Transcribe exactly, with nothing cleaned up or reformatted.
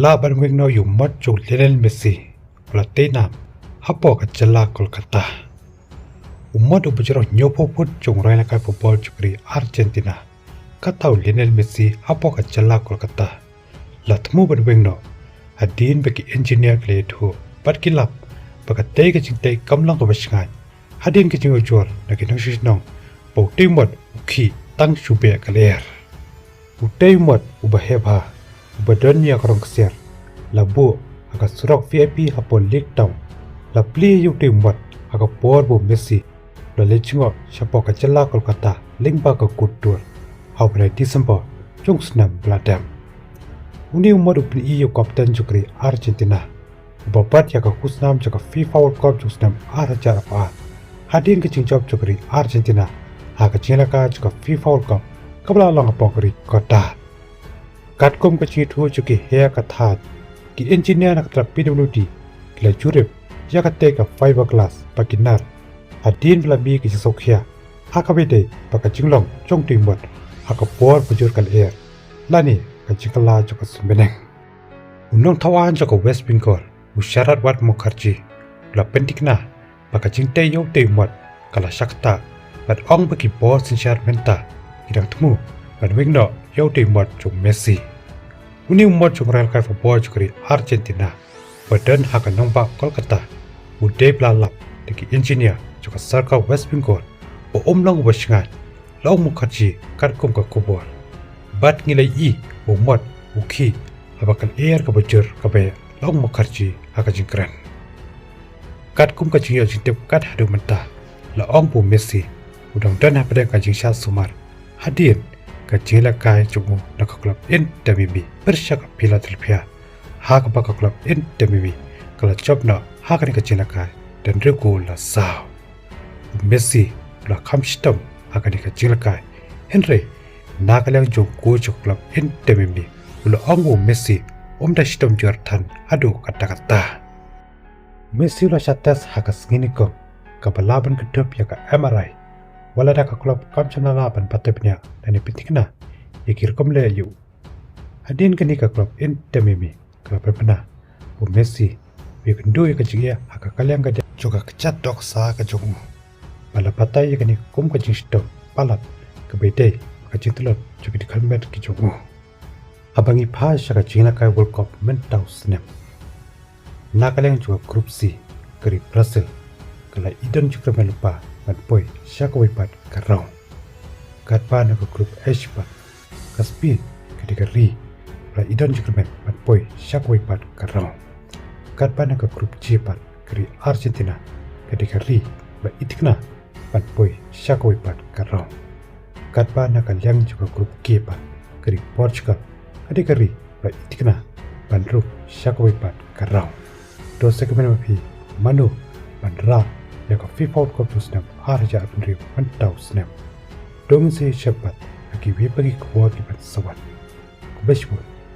Lah ban weng noh ïa u mot jong u Lionel Messi, u la tei nam hapoh ka jylla Kolkata. U mot uba jrong hynñiewphew phut jong u rangïalehkai football jong ka ri Argentina, kata u Lionel Messi hapoh ka jylla Kolkata, la thmu ban weng noh hadien ba ki engineer ki la ïathuh bad ki lap ba katei ka jingtei kam long kaba shngaiñ, hadien ka jingujor na ki nongshong shnong ba utei u mot u khih tang shu beh ka lyer. Utei u mot uba heh bha, uba don ïa ka rong ksiar, la buh ha ka surok V I P hapoh Lake Town. La plie ïa utei u mot ha ka por ba u Messi u la leit jngoh shapoh ka jylla Kolkata lyngba ka kut dur ha u bnai December jong u snem ba la dep. Une u mot u pyni ïa u kapten jong ka ri Argentina, uba bat ïa ka khusnam jong ka FIFA World Cup jong u snem ar hajar arphew ar, hadien ka jingjop jong ka ri Argentina ha ka jingïalehkai jong ka FIFA World Cup kaba la long hapoh ka ri Qatar. Katkum ka jingïathuh jong ki heh ka thaiñ, ki engineer na ka tnat P W D ki la jurip ïa katei ka fiberglass ba ki nar, hadien ba la mih ka jingsngewkhia ha kaba ïadei bad ka jinglong jong utei u mot ha ka por ba jur ka lyer lane ka jingkylla jong ka suiñ bneng. U nongthaw aiñ jong ka West Bengal, u Sharad Wat Mukherjee, u la pynthikna ba ka jingtei ïa utei u mot ka la shah ktah, bad ong ba ki bor synshar mynta ki dang thmu ban weng noh ïa utei u mot jong u Messi. Une u mot jong u rangïalehkai football jong ka ri Argentina, uba don ha ka nongbah Kolkata, u dei ba la lap da ki engineer jong ka sorkar West Bengal ba um long uba shngaiñ, la ong u Mukherjee katkum ka khubor. Bad ngi la ïohi ba u mot u khih haba ka lyer kaba jur ka beh, la ong u Mukherjee ha ka jingkren. Katkum ka jingïoh jingtip kat haduh mynta, la ong ba u Messi u dang don hapdeng ka jingshah sumar hadien ka jingïalehkai jong u na ka klub Inter Miami pyrshah ka Philadelphia, ha kaba ka klub Inter Miami ka la jop noh ha kane ka jingïalehkai da hynriew kol la saw. U Messi u la kham shitom ha kane ka jingïalehkai, hynrei na ka liang jong u coach jong ka klub Inter Miami, u la ong ba u Messi um da shitom jur than haduh katta katta. U Messi u la shah test ha ka sngi nyngkong, kaba lah ban kynthup ïa ka M R I. Wat la da ka klub kam shym la lah ban batai bniah lane pynthikna ïa ki rukom leh ïa u. Hadien kane ka klub Inter Miami ka la pynbna ba u Messi u ïakynduh ïa ka jingeh ha ka liang ka diang jong ka kjat dohksa ka jong u, bad la batai ïa kane kum ka jingshitom palat kaba ïadei bad ka jingtlot jong ki dkhar met ki jong u. Haba ngi phai sha ka jingïalehkai World Cup mynta u snem, na ka liang jong ka Group C, ka ri Brazil ka la ïoh don jingkyrmen lypa ban poi sha kawei pat ka round. Katba na ka Group H pat, ka Spain ka dei ka ri ba la ïoh don jingkyrmen ban poi sha kawei pat ka round. Katba na ka Group G pat, ka ri Argentina ka dei ka ri ba la ïoh thikna ban poi sha kawei pat ka round. Katba na ka liang jong ka Group K pat, ka ri Portugal ka dei ka ri ba la ïoh thikna ban rung sha kawei pat ka round. To sa comment ma phi, mano ban rah ïa ka FIFA World Cup jong u snem ar hajar arphew hynriew mynta u snem? To ngin sa ïashem pat ha kiwei pat ki khubor kiban sa wan. Khublei shibun.